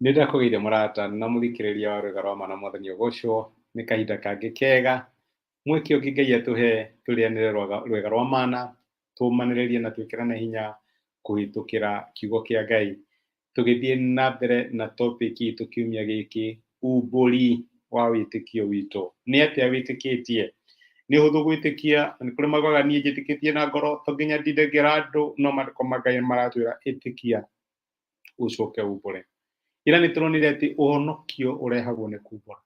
Nĩ ndakũgeithia mũrata na mũthikĩrĩria wa Rwĩga rwa Ma na Mwathani ũgocwo nĩ kahinda kangĩ kega mweke ũngĩ Ngai atũhe tũrĩanĩre rwĩga rwa mana, tũmanĩrĩrie na twĩkĩrane hinya kũhĩtũkĩra kiugo kĩa Ngai. Tũgĩthiĩ na mbere na topic itũ kiumia gĩkĩ, umbũri wa wĩtĩkio witũ. Nĩ atĩa wĩtĩkĩtie? Nĩ ũhũthũ gwĩtĩkia, na nĩ kũrĩ maugaga niĩ njĩtĩkĩtie na ngoro to nginya ndinde ngĩra andũ, no maandĩko ma Ngai maratwĩra ĩtĩkia ũcoke umbũre. Ira nĩ tũronire atĩ ũhonokio ũrehagwo nĩ kumbũra.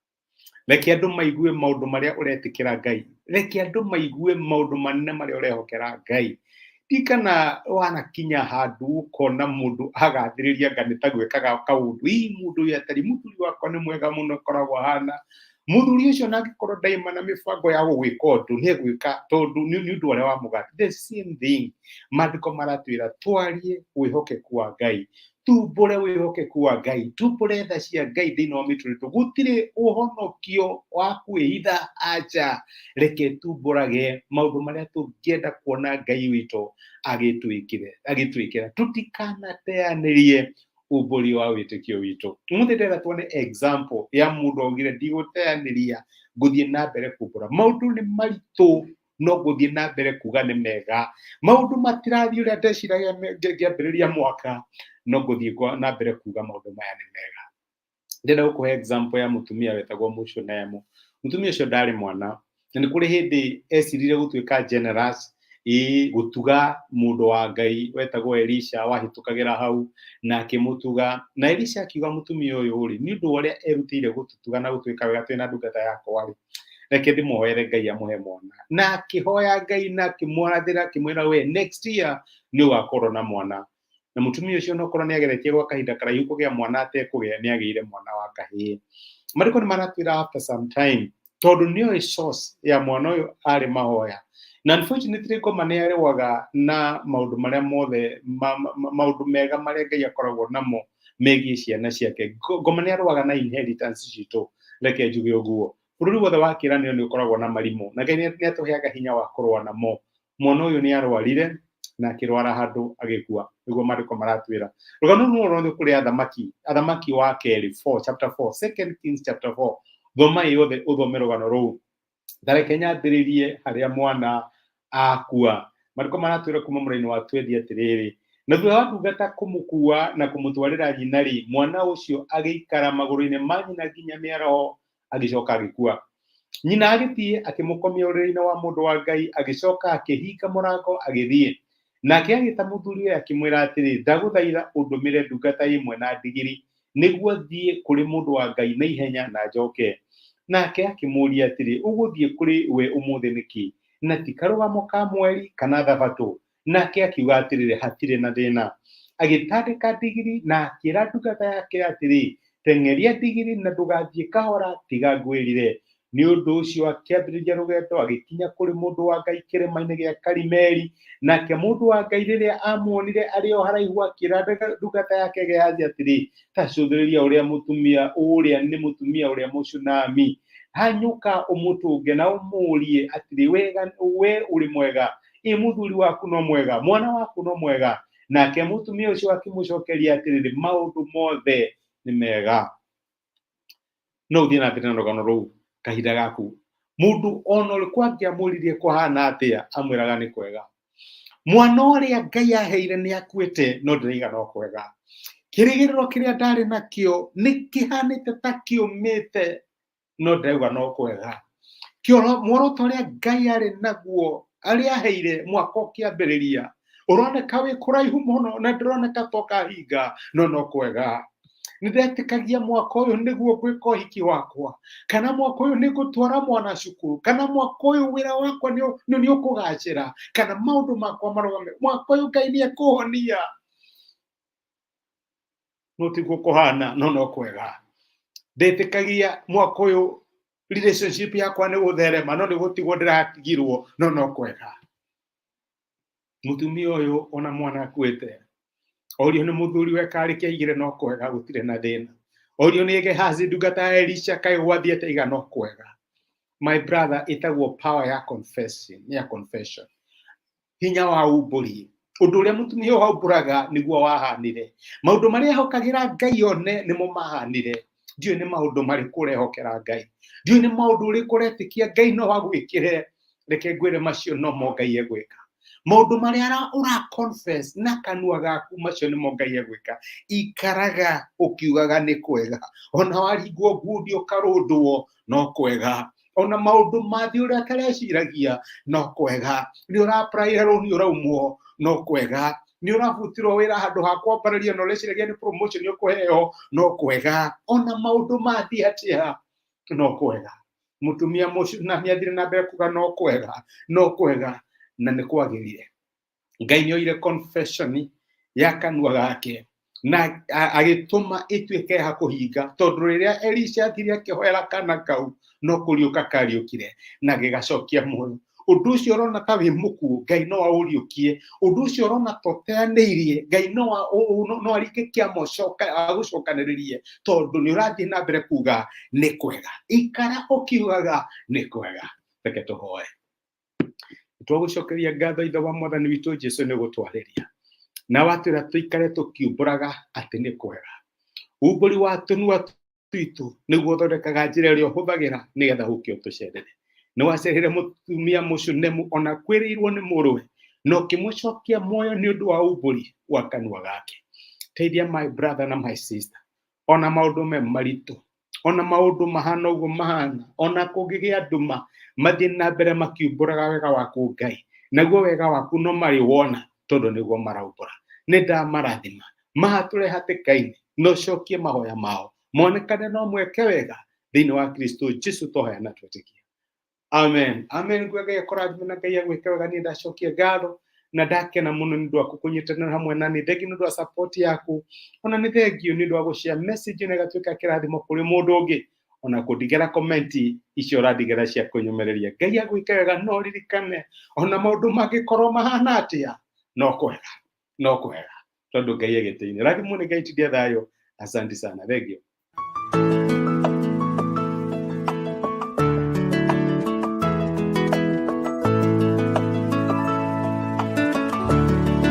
Reke andũ maigue maũndũ marĩa ũretĩkĩra Ngai. Reke andũ maigue maũndũ manene marĩa ũrehokera Ngai. Ndirikana wanakinya handũ ũkona mũndũ agathĩrĩria anga nĩ ta gwĩkaga kaũndũ. Ii mũndũ ũyũ atariĩ, mũthuri wakwa nĩ mwega mũno akoragwo ahana. Mũthuri ũcio ona angĩkorwo ndaima na mĩbango ya gũgwĩka ũndũ, nĩ egwĩka tondũ nĩ ũndũ ũrĩa wamũgatha. The same thing, maandĩko maratwĩra twarie wĩhokeku wa Ngai. Tumbũre wĩhokeku wa Ngai, tumbũre tha cia Ngai thĩinĩ wa mĩtũrĩre itũ. Gũtirĩ ũhonokio wa kwĩhitha, aca. Reke tumbũrage maũndũ marĩa tũngĩenda kuona Ngai witũ agĩtwĩkĩra. Tũtikanateanĩrie umbũri wa wĩtĩkio witũ. Ũmũthĩ ndĩrenda tuone example ya mũndũ augire ndigũteanĩria, ngũthiĩ na mbere kumbũra. Maũndũ nĩ maritũ no ngũthiĩ na mbere kuga nĩ mega. Maũndũ matirathiĩ ũrĩa ndeciragia ngĩambĩrĩria mwaka, no ngũthiĩ na mbere kuga maũndũ maya nĩ mega. Ndĩrenda gũkũhe example ya mũtumia wetagwo Mũshunemu. Mũtumia ũcio ndarĩ mwana, na nĩ kũrĩ hĩndĩ ecirire gũtuĩka generous, ĩĩ gũtuga mũndũ wa Ngai wetagwo Elisha wahĩtũkagĩra hau, na akĩmũtuga. Na Elisha akiuga mũtumia ũyũ rĩ, nĩ ũndũ wa ũrĩa erutĩire gũtũtuga na gũtwĩka wega twĩna ndungata yakwa rĩ, reke ndĩmũhoere Ngai amũhe mwana. Na akĩhoya Ngai na akĩmũrathĩra akĩmwĩra we next year nĩ ũgakorwo na mwana. Na mũtumia ũcio onokorwo nĩ ageretie gwa kahinda karaihu kũgĩa mwana atekũgĩa, nĩ agĩire mwana wa kahĩĩ. Marĩko nĩ maratwĩra after some time, tondũ nĩoĩ source ya mwana ũyũ arĩ mahoya. Na unfortunately ngoma nĩ arũaga na maũndũ marĩa mothe, maũndũ mega marĩa Ngai akoragwo namo megiĩ ciana ciake. Ngoma nĩ arũaga na inheritance citũ, reke njuge ũguo. Bũrũri wothe wa kĩĩranĩro nĩ ũkoragwo na marimũ, na Ngai nĩ atũheaga hinya wa kũrũa namo. Mwana ũyũ nĩ arwarire na akĩrwara handũ agĩkua, nĩguo maandĩko maratwĩra. Rũgano rũu ruothe kũrĩ Athamaki, Athamaki wa kerĩ 4, chapter 4, Second Kings chapter 4. Thoma yothe ũthome rũgano rũu. Ta reke nyambĩrĩrie harĩa mwana akua. Maandĩko maratwĩra kuma mũraini wa twendi atĩrĩrĩ, na thutha wa ndungata kũmũkua na kũmũtwarĩra nyina-rĩ, mwana ũcio agĩikara magũrũ-inĩ ma nyina nginya mĩaraho, agĩcoka agĩkua. Nyina agĩthiĩ akĩmũkomia ũrĩrĩ-inĩ wa mũndũ wa Ngai, agĩcoka akĩhinga mũrango agĩthiĩ. Nake agĩta mũthuriwe akĩmwĩra atĩrĩ, ndagũthaitha ũndũmĩre ndungata ĩmwe na ndigiri, nĩguo thiĩ kũrĩ mũndũ wa Ngai na ihenya na njoke. Nake akĩmũũria atĩrĩ, ũgũthiĩ kũrĩ we ũmũthĩ nĩkĩ, na ti karũgamo ka mweri kana thabatũ? Nake akiuga atĩrĩrĩ, hatirĩ na thĩna. Agĩtandĩka ndigiri na akĩra ndungata yake atĩrĩ, teng'eria ndigiri na ndũgathiĩ kahora tiga ngwĩrire. Nĩ ũndũ ũcio akĩambĩrĩria rũgendo, agĩkinya kũrĩ mũndũ wa Ngai kĩrĩma-inĩ gĩa Karimeli. Nake mũndũ wa Ngai rĩrĩa aamuonire arĩ o haraihu, akĩra ndungata yake Gehazi atĩrĩ, ta cũthĩrĩria ũrĩa mũtumia ũrĩa nĩ mũtumia ũrĩa Mũshunami. Hanyũka ũmũtũnge na ũmũũrie atĩrĩ, we ũrĩ mwega? Ĩ mũthuri waku no mwega? Mwana waku no mwega? Nake mũtumia ũcio akĩmũcokeria atĩrĩrĩ, maũndũ mothe nĩ mega. No ũthiĩ na mbere na rũgano rũu kahinda gaku. Mũndũ ona ũrĩkũ angĩamũririe kũhana atĩa, amwĩraga nĩ kwega. Mwana ũrĩa Ngai aheire nĩ akuĩte, no ndĩraiga no kwega. Kĩrĩgĩrĩro kĩrĩa ndarĩ nakĩo nĩ kĩhanĩte ta kĩũmĩte, no ndĩrauga no kwega. Muoroto ũrĩa Ngai arĩ naguo, arĩa aheire mwaka ũkĩambĩrĩria, ũroneka wĩ kũraihu mũno na ndũroneka ta ũkahinga, no no kwega. Nĩ ndetĩkagia mwaka ũyũ nĩguo ngwĩka ũhiki wakwa, kana mwaka ũyũ nĩ ngũtwara mwana cukuru, kana mwaka ũyũ wĩra wakwa nĩ ũkũgacĩra, kana maũndũ makwa marũgame, mwaka ũyũ Ngai nĩ ekũhonia. No tiguo kũhana, no no kwega. Ndetĩkagia mwaka ũyũ relationship yakwa nĩ gũtherema, no nĩ gũtigwo ndĩratigirwo, no no kwega. Mũtumia ũyũ ona mwana akuĩte, orio nĩ mũthuri we karĩ kĩaigire no kwega, gũtirĩ na thĩna. Orio nĩ Gehazi ndungata ya Elisha kaĩ gwathiĩte iga no kwega. My brother, ĩtagwo power ya confession, ya confession. Hinya wa umbũri. Ũndũ ũrĩa mũtumia ũyũ aumbũraga nĩguo wahanire. Maũndũ marĩa ehokagĩra Ngai one nĩmo mahanire. Ndiũĩ nĩ maũndũ marĩkũ ũrehokera Ngai, ndiũĩ nĩ maũndũ ũrĩkũ ũretĩkia Ngai no agwĩkĩre. Reke ngwĩre, macio nomo Ngai egwĩka. Maũndũ marĩa ũra confess na kanua gaku, macio nĩmo Ngai egwĩka. Ikaraga ũkiugaga nĩ kwega, ona waringwo ngundi ũkarũndwo, no kwega. Ona maũndũ mathiĩ ũrĩa atareciragia, no kwega. Nĩ ũra-apply rũni ũraumwo, no kwega. Nĩ ũrabutirwo wĩra handũ ha kwambarario na ũreciragia nĩ promotion ũkũheo, no kwega. Ona maũndũ mathiĩ atĩa, no kwega. Mũtumia Mũshunami athire na mbere kuga no kwega, no kwega, na nĩ kwagĩrire. Ngai nĩ oire confession ya kanua gake na agĩtũma ĩtuĩke ya kũhinga, tondũ rĩrĩa Elisha athire akĩhoera kana kau, no kũriũka kariũkire na gĩgacokia muoyo. Ũndũ ũcio ũrona ta wĩ mũkuũ, Ngai no aũriũkie. Ũndũ ũcio ũrona ta ũteanĩirie, Ngai no aringe kĩama agũcokanĩrĩrie, tondũ nĩ ũrathiĩ na mbere kuga nĩ kwega. Ikara ũkiugaga nĩ kwega. Reke tũhoe. Twagũcokeria ngatho, Ithe wa Mwathani witũ Jesu, nĩ gũtwarĩria na watwĩra tũikare tũkiumbũraga atĩ nĩ kwega. Umbũri wa tũnua twitũ nĩguo ũthondekaga njĩra ĩrĩa ũhũthagĩra nĩgetha ũke ũtũcerere. Nĩ wacerire mũtumia Mũshunemu ona kwĩrĩirwo nĩ mũrũwe, na ũkĩmũcokia muoyo nĩ ũndũ wa umbũri wa kanua gake. Teithia my brother na my sister, ona maũndũ me maritũ, ona maũndũ mahana ũguo mahana, ona kũngĩgĩa nduma, mathiĩ na mbere makiumbũraga wega waku, Ngai. Naguo wega waku no marĩ wona, tondũ nĩguo maraumbũra. Nĩ ndamarathima mahatũre hatĩka-inĩ na ũcokie mahoya mao monekane no mweke wega. Thĩinĩ wa Kristo Jesu twahoya na twetĩkia, amen, amen. Nguo Ngai akũrathime na Ngai agwĩke wega. Niĩ ndacokia ngatho na ndakena mũno nĩ ũndũ waku kũnyitanĩra hamwe na niĩ. Thengiũ nĩ ũndũ wa support yaku, ona nĩ thengiũ nĩ ũndũ wa gũshare message na ĩgatuĩka kĩrathimo kũrĩ mũndũ ũngĩ, ona kũndigĩra comment icio ũrandigĩra cia kũnyũmĩrĩria. Ngai agwĩke wega. No ririkane, ona maũndũ mangĩkorwo mahana atĩa, no kwega, no kwega, tondũ Ngai egĩtĩ-inĩ. Rathimwo nĩ Ngai, tindia thayũ. Asante sana, thengiũ.